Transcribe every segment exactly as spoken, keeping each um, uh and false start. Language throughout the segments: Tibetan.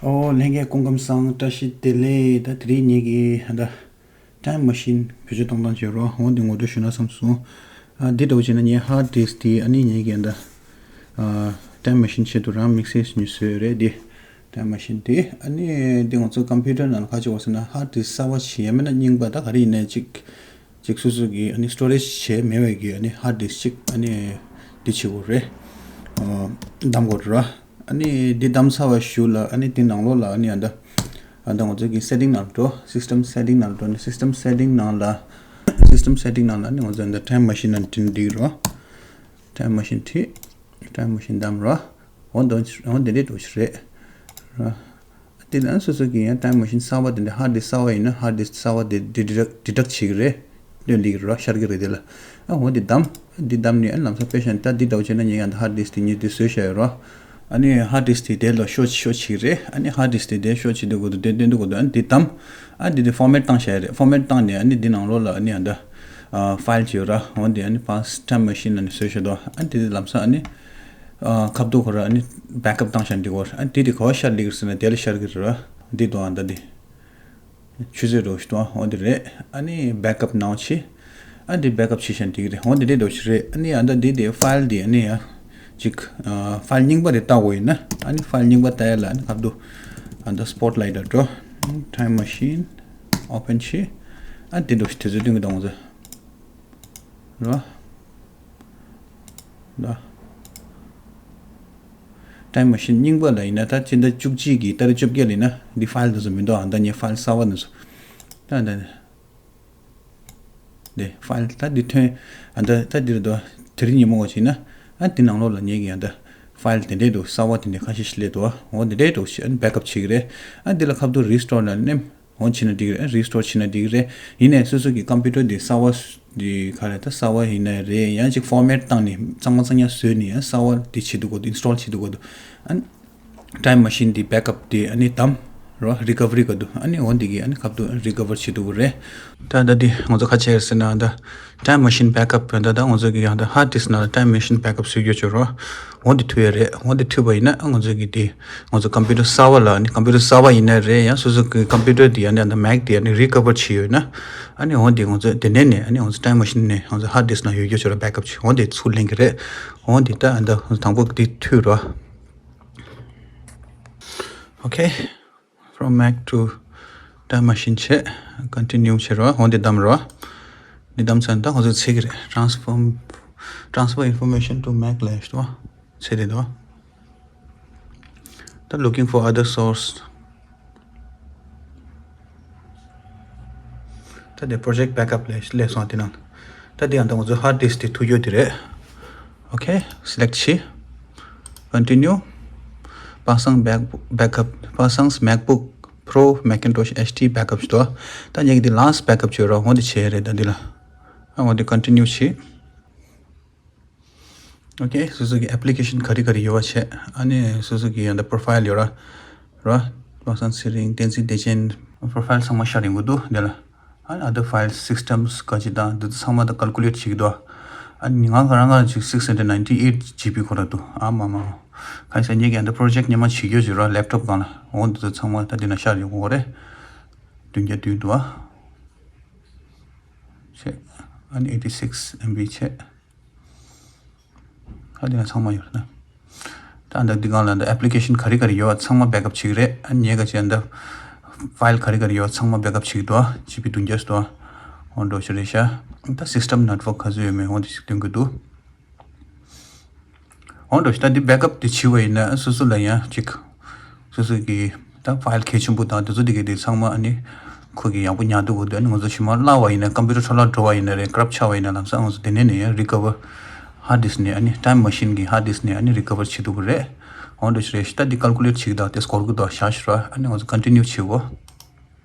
ཨོ་ལྷན་རྒྱས་སྐུ་ཁམས་བཟང་། བཀྲ་ཤིས་བདེ་ལེགས། ད་དེ་རིང་ངེད་ཀྱིས་ད་ལྟ་time machine བེད་སྤྱོད་གཏོང་སྟངས་བྱེད་རོགས་འོང་དེ་ངོ་སྤྲོད་ཞུ་ན་བསམ་སོང་། ཨ་འདི་འདྲ་བོ་བྱས་ན་ངའི་hard disk དེ་ཨ་ནི་ངེད་ཀྱིས་ད་ཨ་time machine ཆེད་དུ་རང་དམིགས་བསལ་ཞིག་བཟོས་ཡོད་རེད། འདི་time machine དེ་ཨ་ནི་འདི་ང་ཚོ་computer ནང་ལ་ག་ཅིག་བ་ཟེར་ན་hard disk གསར་བ་ཞིག་ཡང་མིན་ན་རྙིང་པ་ད་ག་རེ་ཡིན་ནའི་ཅིག་ཅིག་སོ་སོ་གི་ཨ་ནི་storage བྱས་མེད་པའི་གི་ཨ་ནི་hard disk ཅིག་ཨ་ནི་འདི་བྱེད་དགོས་རེད། ཨ་བདམས་དགོས་རེད། ཨ་ནི་འདི་བདམས་ཚར་བ་ཞུ་ལ་ཨ་ནི་འདི་ནང་ལོགས་ལ་ཨ་ནི་ཨ་ད་ཨ་ད་ང་ཚོ་གི་setting ནང་འགྲོ། system setting ནང་འགྲོ་ནི་system setting ནང་ལ་system setting ནང་ལ་ཨ་ནི་ང་ཚོ་ཨ་ད་time machine ནང་འདྲེན་འགྲིག་རོ། time machine ཁྲིད། time machine བདམས་རོ། འོ་འདི་འོ་འདི་འདྲའི་འགྲོ་ཞིག་རེད་རོ། དེ་ལ་སོ་སོ་གི་ཡང་time machine གསར་བ་དེ་འདྲ་hard disk གསར་བ་ཡིན་ན་hard disk གསར་བ་དེ་detect detect བྱེད་ཀྱི་རེད། སྟོན་བསྡད་ཀྱི་རེད་རོ། ཤར་གྱི་རེད་དེ་ལ། ཨ་འོ་འདི་བདམས། འདི་བདམས་ནས་ཨ་ལམ་སང་དཔེ་བཞག་ན་ད་འདི་འདྲ་བོ་བྱས་ན་ངས་ཡང་ད་hard disk དེ་ཉིད་དེ་བཟོས་བཞག་ཡོད་རོ། ཨ་ནི་hard disk དེ་དེ་ལ་ཤོ་ཤོ་བྱེད་ཀྱི་རེད། ཨ་ནི་hard disk དེ་དེ་ཤོ་བྱེད་དུས་གོ་དུ་དེ་སྟོན་དུས་གོ་དུ་ཨ་ནི་འདི་བདམས། ཨ་འདི་དེ་format བཏང་བཞག་ཡོད་རེད། format བཏང་ནས་ཨ་ནི་འདི་ནང་ལོགས་ལ་ཨ་ནི་ཡང་ད་file ཅིག་ཡོད་ར། འོ་འདི་ཨ་ནི་past time machine ལ་ནི་བཟོས་བཞག་འདུག་ཨ་འདི་དེ་ལམ་སང་ཨ་ནི། ཨ་ཁ་བསྡུ་ཁོ་ར་ཨ་ནི་backup བཏང་བཞག་འདི་གོ་ཨ་འདི་དེ་ག་བ་ཤར་ལིག་ཟེར་ན་དེ་ལ་ཤར་གི་རེད་ར། འདི་དང་ཨ་ད་འདི། ཆུ་ཚོད་རོ་ཞིག་དང་འོ་འདི་རེད། ཨ་ནི་backup ནང་ཆེ། ཨ་འདི་backup བྱེད་བཞག་འདི་གི་རེད། འོ་འདི་རེད་འདྲ་ཞིག་རེད། ཨ་ནི་ཨ་ད་འདི་དེ་file འདི་ཨ་ནི་ཡ། ཅིག file རྙིང་པ་རེ་ལྟ་དགོས་ཡིན་ན་ཨ་ནི་file རྙིང་པ་ལྟ་ཡ་ལ་ཨ་ནི་ཁ་བསྡུ། ཨ་ད་spotlight ལ་འགྲོ། time machine open བྱེད། ཨ་འདི་འདྲ་ཞིག་དུས་ཚོད་སྟོན་གི་འདུག་ང་ཚོ། རོ། ལ། time machine རྙིང་པ་ལ་ཡིན་ན་ད་སྤྱི་ཟླ་བཅུ་གཅིག་གི་ཏ་རིག་བཅོ་བརྒྱད་ལ་ཡིན་ན་འདི་file དེ་ཚོ་མི་འདུག་ཨ་ད་ངས་file གསར་བ་དེ་ཚོ། ད་ད་འདི་file ད་འདི་ཐོན། ཨ་ད་ད་འདིར་འདུག་དེ་རིང་ཉིན་མོ་བ་བྱས་ན་ཨ་འདི་ནང་ལོགས་ལ་ངས་ཀྱི་ཨ་ད་file དེ་འདྲས་འདུག་གསར་བ་དེ་འདྲས་ཁ་ཤས་ཤིག་སླེབས་འདུག་འོ་འདི་འདྲས་འདུག་ཞེས་ཨ་ནི་backup བྱེད་ཀྱི་རེད། ཨ་འདི་ལ་ཁ་བསྡུ་restore ལ་ནེམ། འོང་བྱས་ན་འགྲིག་རེད། restore བྱས་ན་འགྲིག་རེད། ཡིན་ནའི་སོ་སོ་གི་computer འདི་གསར་བ་འདི་ག་རེ་ད་གསར་བ་ཡིན་ནའི་རེད། ཡང་ཅིག་format བཏང་ནས་གཙང་མ་གཙང་རྐྱང་བཟོས་ནས་ཡང་གསར་བ་འདི་བྱེད་དུ་གོ་འདུག install བྱེད་དུ་གོ་འདུག་ཨ་ནི་time machine འདི་backup འདི་ཨ་ནི་བདམས་རོ། recovery ག་འདུག་ཨ་ནི་འོ་འདི་གི་ཨ་ནི་ཁ་བསྡུ་recover བྱེད་དུ་གོ་རེད། ད་ད་འདི་ང་ཚོ་ཁ་ཆེ་ཟེར་ན་ད། time machine backup ཡང་ད་ད་ང་ཚོ་གི་ཡང་ད་hard disk ནང་ལ་time machine backup བཟོས་རྒྱུ་བྱོས་རོགས། འོ་འདི་ཐུབ་ཡ་རེད། འོ་འདི་ཐུབ་པ་ཡིན་ན་ང་ཚོ་གི་དེ་ང་ཚོ་computer གསར་བ་ལ་ནི་computer གསར་བ་ཡིན་ན་རེད། ཡང་སོ་སོ་གི་computer དེ་ཡང་ད་Mac དེ་ཡང་ནི་recover བྱས་ཡོད་ན་ཨ་ནི་འོ་འདི་ང་ཚོ་དེ་ནས་ནས་ཨ་ནི་ང་ཚོ་time machine ནས་ང་ཚོ་hard disk ནང་ཡོད་རྒྱུ་བྱོས་རོགས། backup བྱས་འོ་འདི་ཚུར་ལེན་གི་རེད། འོ་འདི་ད་ད་དང་པོ་འདི་ཐུབ་རོགས། Okay. From Mac to time machine བྱས། continue བྱས་རོ། འོ་འདི་བདམས་རོ། འདི་བདམས་ཚར་ད་ང་ཚོ་ཚེ་གི་རེད། transform transfer information to Mac ལ་ཡོད་དོ། ཚེ་རེད་དོ། ད་looking for other source ད་དེ་project backup ལས་སླེབས་སོང་དེ་ནང་། ད་དེ་ཡང་ད་ང་ཚོ་hard disk དེ་ཐུག་ཡོད་དེ་རེད། Okay select བྱས། continue Pasang's back backup Pasang's MacBook Pro Macintosh H D backup ཞུ་དོ། ད་ངས་ཀྱི་དེ་last backup བྱོས་རོགས། འོ་དེ་བྱས་རེད། ད་འདི་ལ་ཨ་འོ་དེ་continue བྱས། Okay སོ་སོ་གི་application ག་རེ་ག་རེ་ཡོད་པ་བྱས། ཨ་ནི་སོ་སོ་གི་ཡང་ད་profile ཡོད་ར་ར། Pasang's Siring བསྟན་འཛིན་བདེ་ཆེན། profile ཚང་མ་ཤར་ཡོང་གི་འདུག་འདི་ལ། ཨ་ནི་other files systems ག་ཅི་དང་འདི་ཚོ་ཚང་མ་ད་calculate བྱེད་ཀྱི་འདུག་ཨ་ནི་ང་ག་རང་ང་ཅིག་six hundred ninety eight G B ཁོ་ར་འདུག་ཨ་མ་མ། ག་ས་ངས་ཀྱང་འདི་project སྔོན་མ་བྱེད་རྒྱུ་ཞིག་ར་laptop སྒང་ལ། འོ་འདི་ཚོ་ཚང་མ་ད་འདི་ན་ཤར་ཡོང་གི་རེད། བདུན་བརྒྱ་བདུན་འདུག་ཨ། བྱས། ཨ་ནི་eighty six M B བྱས། ཨ་འདི་ན་ཚང་མ་ཡོད་རེད་ན། ད་འདི་འདི་སྒང་ལ་འདི་application ག་རེ་ག་རེ་ཡོད་ཚང་མ་backup བྱེད་ཀྱི་རེད། ཨ་ངས་ག་ཅི་འདི་file ག་རེ་ག་རེ་ཡོད་ཚང་མ་backup བྱེད་ཀྱི་འདུག G B བདུན་བརྒྱ་འདུག་འོ་འགྲོ་ཞིག་རེད་ཤག་ད་system network ག་ཚོད་ཡོད་མེད་འོ་འདི་ཞིག་སྟོན་གྱི་འདུག་འོ་འགྲོ་ཞིག་ད་འདི་backup འདི་བྱས་པ་ཡིན་ན་སོ་སོ་ལ་ཡང་ཅིག་སོ་སོ་གི་ད་file གལ་ཆེན་པོ་དང་དེ་ཚོ་དེ་གའི་དེ་ཚང་མ་ཨ་ནི་ཁོ་གི་ཡག་པོ་ཉར་འདུག་གོ་དེ་ཨ་ནི་ང་ཚོ་ཞི་མ་བརླག་པ་ཡིན་ན་computer འཕྲོ་བརླག་འགྲོ་བ་ཡིན་ན་རེད། corrupt ཆགས་པ་ཡིན་ན་ལམ་སང་ང་ཚོ་དེ་ནས་ནས་ཡང་recover hard disk ནས་ཨ་ནི་time machine གི་hard disk ནས་ཨ་ནི་recover བྱེད་ཐུབ་ཀྱི་རེད། འོ་འདྲ་ཞིག་རེད་ཤག་ད་འདི་calculate བྱེད་ཀྱི་ད་དེ་སྐོར་གྱི་ད་ཤག་ཤི་ར་ཨ་ནི་ང་ཚོ་continue བྱེད་འོ།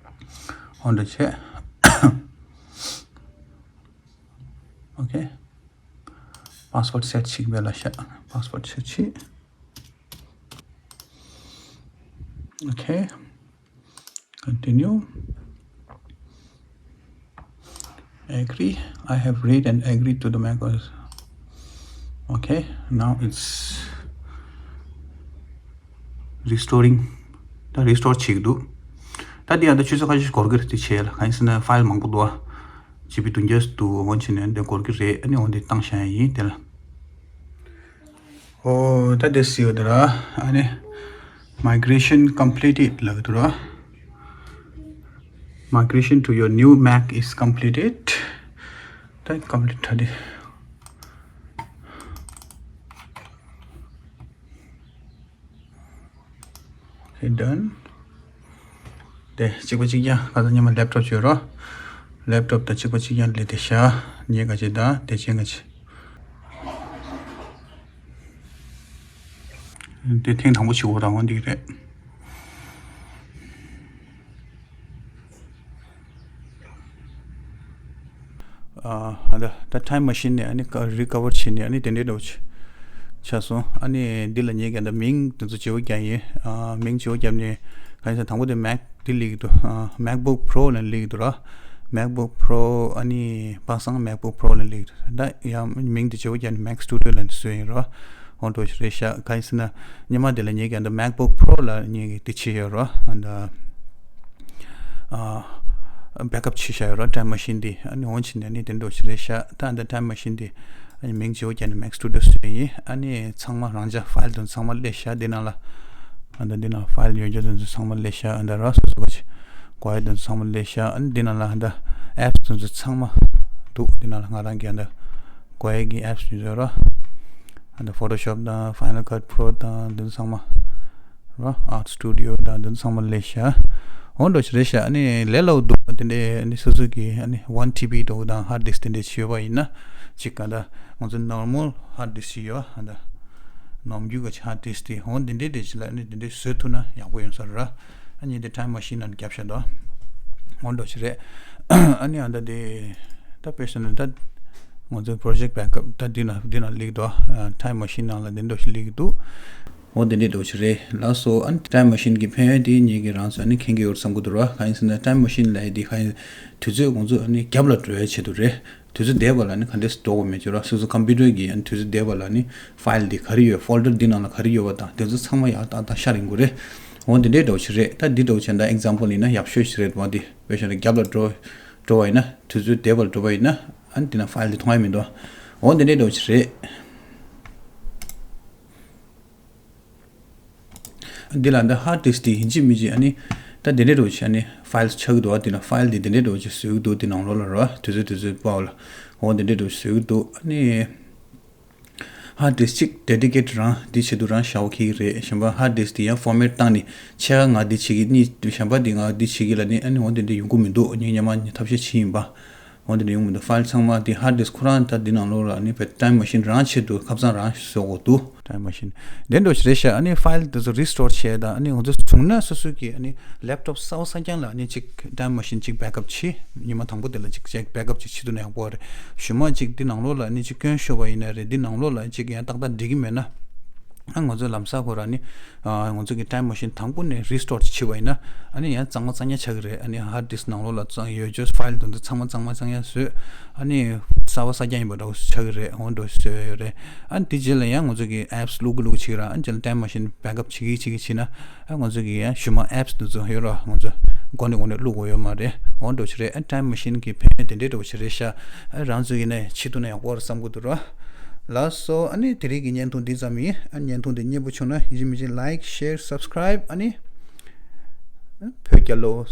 འོ་འདྲ་བྱས། Okay password set བྱེད་ཀྱི་མེད་ལ་ཤག password set བྱེད། Okay continue agree I have read and agreed to the macros. Okay now it's restoring ད་རི་སི་ཊོར་བྱེད་ཀྱི་འདུག་ད་འདི་ཡང་ད་ཆུ་ཚོད་ཁ་ཤས་འགོར་གྱི་རེད། དེ་བྱས་ལ་གང་ཡིན་ཟེར་ན་ཕའིལ་མང་པོ་འདུག་ཨ། ཇི་བི་བདུན་བརྒྱ་འདུག་འོ་བྱས་ནས་འདི་འགོར་གྱི་རེད། ཨ་ནི་འོ་འདི་བཏང་བཞག་ཡ་ཡིན་དེ་ལ། ཨོ་ད་དེ་སི་ཡོད་དེ་ར། ཨ་ནི་migration completed ལབ་ཀྱི་འདུག་ར། Migration to your new Mac is completed. ད་ཀམ་པི་ལིཊ་ད་དེ། ཧེ་ཌན། དེ་གཅིག་པ་གཅིག་རྐྱང་ཁ་སང་ཉི་མ་ལེབ་ཊོབ་བྱོས་རོགས། ལེབ་ཊོབ་དང་གཅིག་པ་གཅིག་རྐྱང་ལས་དེ་བཞག་ཉེ་ག་ཅིག་དང་དེ་ཅན་ག་ཅིག་དེ་ཐེངས་དང་པོ་བྱེད་དགོས་རང་དབང་འདི་རེད། ཨ་ད་ད་ཊའིམ་མ་ཤིན་ནས་ཨ་ནི་རི་ཀ་བར་བྱས་ནས་ཨ་ནི་དེ་འདྲའི་འདྲ་བོ་ཆགས་སོང་། ཨ་ནི་འདི་ལ་ངས་ཀྱང་ད་མིང་དེ་ཚོ་བརྗེ་པོ་རྒྱག་ཡིན། ཨ་མིང་བརྗེ་པོ་བརྒྱབ་ནས་གང་ཡིན་ཟེར་དང་པོ་དེ་མེག་དེ་སླེབས་ཀྱི་འདུག་ཨ་མེག་བུག་པོ་རོ་ལབ་ནས་སླེབས་ཀྱི་འདུག་ར། མེག་བུག་པོ་རོ་ཨ་ནི་པ་སངས་མེག་བུག་པོ་རོ་ལབ་ནས་སླེབས་ཀྱི་འདུག་ད་ཡང་མིང་དེ་བརྗེ་པོ་རྒྱག་ནས་མེག་སི་ཊུ་ཌི་ཡོ་ལབ་ནས་བཟོས་ཡིན་ར། འོ་འདྲ་ཞིག་རེད་ཤག་གང་ཡིན་ཟེར་ན་སྔོན་མ་དེ་ལ་ངས་ཀྱང་འདི་མེག་བུག་པོ་རོ་ལ་ངས་ཀྱི་དེ་བྱས་ཡོད་རོ། ཨ་འདི་ཨ་བེག་ཨབ་བྱས་བཞག་ཡོད་རོ་ཊའིམ་མ་ཤིན་འདི། ཨ་ནི་འོ་བྱས་ནས་ཨ་ནི་དེ་འདྲ་ཞིག་རེད་ཤག་ད་འདི་ཊའིམ་མ་ཤིན་འདི་ཨ་ནི་མིང་བརྗེ་པོ་བརྒྱབ་ནས་མེག་སི་ཊུ་ཌི་ཡོ་བཟོས་ཡིན། ཨ་ནི་ཚང་མ་རང་འཇགས་ཕའིལ་དང་ཚང་མ་སླེབས་ཤག་འདི་ནང་ལ། ཨ་འདི་འདི་ནང་ཕའིལ་ཡོད་རྒྱུ་དེ་ཚོ་ཚང་མ་སླེབས་ཤག་ཨ་འདི་ར་སོ་སོ་ག་ཅིག་དགོས་ཡ་དེ་ཚོ་ཚང་མ་སླེབས་ཤག་ཨ་ནི་འདི་ནང་ལ་ཨ་འདི་ཨེབ་སི་དེ་ཚོ་ཚང་མ་འདུག་འདི་ནང་ལ་ང་རང་གི་ཨ་འདི་དགོས་ཡ་གི་ཨེབ་སི་དེ་ཚོ་ར། ཨ་ནི་ཕོ་ཊོ་ཤོབ་དང་ཕའི་ནལ་ཀཊ་པོ་རོ་དང་འདི་ཚང་མ་ར། ཨརཊ་སི་ཊུ་ཌི་ཡོ་དང་འདི་ཚང་མ་སླེབས་ཤག་འོ་འདྲ་ཞིག་རེད་ཤག་ཨ་ནི་ལས་སླ་པོ་འདུག་དེ་འདྲའི་ཨ་ནི་སོ་སོ་གི་ཨ་ནི་ཝན་ཊི་བི་འདྲ་བོ་དང་ཧར་ཌིསྐ་དེ་འདྲའི་ཅིག་ཡོད་པ་ཡིན་ན་ཅིག་ག་འདྲ་ང་ཚོ་ནོར་མལ་ཧར་ཌིསྐ་ཅིག་ཡོད་ཨ་འདྲ་ནོར་འགྱུར་ག་ཅིག་ཧར་ཌིསྐ་དེ་འོ་དེ་འདྲའི་དེ་ཅིག་ལ་ཨ་ནི་དེ་འདྲའི་བཟོ་ཐུབ་ན་ཡག་པོ་ཡོང་ས་རེད་ར། ཨ་ནི་དེ་ཊའིམ་མ་ཤིན་ནང་བརྒྱབ་བཞག་འདུག་འོ་འདྲ་ཞིག་རེད། ཨ་ནི་ཨ་འདྲ་དེ་ད་དཔེ་བཞག་ན་ད་ང་ཚོའི་པོ་རོ་ཇེཀ་བེག་ཨབ་ད་འདི་ན་འདི་ན་སླེབས་འདུག་ཨ་ཊའིམ་མ་ཤིན་ནང་ལ་འདི་འདྲ་ཞིག་སླེབས་འདུག་འོ་དེ་འདྲའི་འདྲ་ཞིག་རེད་ལགས་སོ། ཨ་ནི་ཊའིམ་མ་ཤིན་གྱི་ཕན་ཡོན་དེ་ངེད་ཀྱིས་རང་ཚོ་ཨ་ནི་མཁྱེན་གྱི་ཡོད་བསམ་གྱི་འདུག་ར། གང་ཡིན་ཟེར་ན་ཊའིམ་མ་ཤིན་ལབ་ཡ་དེ་གང་ཡིན་དུས་ཚོད་ང་ཚོ་ཨ་ནི་རྒྱབ་ལ་འགྲོ་ཡའི་ཆེད་དུ་རེད། དུས་ཚོད་འདས་པ་ལ་ནི་ག་འདྲས་སེ་འགྲོ་དགོས་མེད་ཅོ་ར། སོ་སོ་ཀམ་པུ་ཊར་གྱི་ཨ་ནི་དུས་ཚོད་འདས་པ་ལ་ནི་ཕའིལ་འདི་ག་རེ་ཡོད། ཕོལ་ཌར་འདི་ནང་ལ་ག་རེ་ཡོད་པ་དང་དེ་ཚོ་ཚང་མ་ཡར་ཏག་ཏག་ཤར་ཡོང་གི་རེད། འོ་འདི་འདྲའི་འདྲ་བོ་ཞིག་རེད། ད་འདི་འདྲ་བོ་བྱས་ན་ད་ཨེག་ཛམ་པལ་ཡིན་ན་ཡག་ཤོས་ཤིག་རེད་པ། འདི་དཔེ་བཞག་ན་རྒྱབ་ལ་འགྲོ་འགྲོ་བ་ཡིན་ན་དུས་ཚོད་འདས་པ་ལ་འགྲོ་བ་ཡིན་ན་ཨ་ནི་འདི་ན་ཕའིལ་འདི་མཐོང་ཡ་མི་འདུག་འོ་འདི་འདྲའི་འདྲ་བོ་ཞིག་རེད། འདི་ལ་འདི་ཧར་ཌིསྐ་འདི་ཡིན་གཅིག་མིན་གཅིག་ཨ་ནི་ད་འདི་འདྲའི་འདྲ་བོ་ཞིག་ཨ་ནི་ཕའིལ་ཆགས་ཀྱི་འདུག་བ། འདི་ན་ཕའིལ་འདི་འདི་འདྲའི་འདྲ་བོ་ཞིག་བཟོས་ཀྱི་འདུག་འདི་ནང་ལོགས་ལ་ར་དུས་ཚོད་དུས་ཚོད་པའོ་ལ་འོ་འདི་འདྲའི་འདྲ་བོ་ཞིག་བཟོས་ཀྱི་འདུག་ཨ་ནི་ཧར་ཌིསྐ་གཅིག་ཌེ་ཌི་ཀེཊ་རང་འདི་ཆེད་དུ་རང་བཞག་པ་ཁྱེད་ཀྱི་རེད། གཞན་པ་ཧར་ཌིསྐ་འདི་ཡང་ཕོར་མེཊ་བཏང་ནས་ཕྱེད་ཀ་ང་འདི་བྱེད་ཀྱི་གཉིས་གཞན་པ་འདི་ང་འདི་བྱེད་ཀྱི་ལ་ནི་ཨ་ནི་འོ་འདི་འདྲ་ཡོང་གི་མི་འདུག་ངས་སྔོན་མ་ཐབས་ཤེས་བྱས་ཡིན་པ། འོ་འདི་འདྲ་ཡོང་མི་འདུག་ཕའིལ་ཚང་མ་དེ་ཧར་ཌིསྐ་ཁོ་རང་ད་འདི་ནང་ལོགས་ལ་ནི་བེད་ཊའིམ་མ་ཤིན་རང་ཆེད་དུ་ཁ་སང་རང་བཟོ་དགོས་འདུག་ཊའིམ་མ་ཤིན་འདི་འདྲ་ཞིག་རེད་ཤག་ཨ་ནི་ཕའིལ་དེ་ཚོ་རི་སི་ཊོར་བྱས་དང་ཨ་ནི་ང་ཚོ་བྱུང་ན་སོ་སོ་གི་ཨ་ནི་ལེབ་ཊོབ་གསར་པ་གསར་རྐྱང་ལ་ཨ་ནི་གཅིག་ཊའིམ་མ་ཤིན་གཅིག་བེག་ཨབ་བྱེད། ཉི་མ་དང་པོ་དེ་ལ་གཅིག་གཅིག་བེག་ཨབ་གཅིག་བྱེད་ཐུབ་ན་ཡག་པོ་རེད། གཞུག་མ་གཅིག་འདི་ནང་ལོགས་ལ་ཨ་ནི་གཅིག་སྐྱོན་ཤོར་བ་ཡིན་ན་རེད། འདི་ནང་ལོགས་ལ་གཅིག་ཡང་ཏག་ཏག་འགྲིག་གི་མེད་ན་ཨ་ང་ཚོ་ལམ་སང་ཁོ་རང་ནི་ཨ་ང་ཚོ་གི་ཊའིམ་མ་ཤིན་དང་པོ་ནས་རི་སི་ཊོར་བྱེད་པ་ཡིན་ན་ཨ་ནི་ཡང་གཙང་མ་གཙང་ཉག་ཆགས་ཀྱི་རེད། ཨ་ནི་ཧར་ཌིསྐ་ནང་ལོགས་ལ་གཙང་ཡོད་ཅོ་ཕའིལ་དེ་ཚོ་ཚང་མ་གཙང་མ་གཙང་ཉག་བཟོས། ཨ་ནི་གསར་པ་གསར་རྐྱང་ཡིན་པ་འདྲ་བོ་ཆགས་ཀྱི་རེད། འོ་འདྲ་བཟོས་ཡོད་རེད། ཨ་ནི་དེ་རྗེས་ལ་ཡང་ང་ཚོ་གི་ཨེབ་སི་བླུག་གི་བླུག་བྱེད་ཀྱི་ར། ཨ་ནི་རྗེས་ལ་ཊའིམ་མ་ཤིན་བེག་ཨབ་བྱེད་ཀྱི་བྱེད་ཀྱི་བྱེད་ན་ཨ་ང་ཚོ་གི་ཡང་གཞུག་མ་ཨེབ་སི་དེ་ཚོ་ཡོད་ར། ང་ཚོ་མགོ་ནས་མགོ་ནས་བླུག་དགོས་ཡོད་མ་རེད། འོ་འདྲ་བོ་ཞིག་རེད། ཨ་ཊའིམ་མ་ཤིན་གི་ཕན་ཡོན་དེ་འདྲའི་འདྲ་བོ་ཞིག་རེད་ཤག་ཨ་རང་ཚོ་ཡིན་ནའི་བྱེད་ཐུབ་ན་ཡག་པོ་རེད་བསམ་གྱི་འདུག་ར། ལགས་སོ། ཨ་ནི་དེ་རིང་གི་བརྙན་ཐུང་འདི་ཙམ་ཡིན། ཨ་བརྙན་ཐུང་འདི་མཉེས་པོ་བྱུང་ན་ཡིན་གཅིག་མིན་གཅིག་ལའིཀ་ཤེར་སབ་སི་ཀ་རའིབ་ཨ་ནི་བོད་རྒྱལ་ལོ།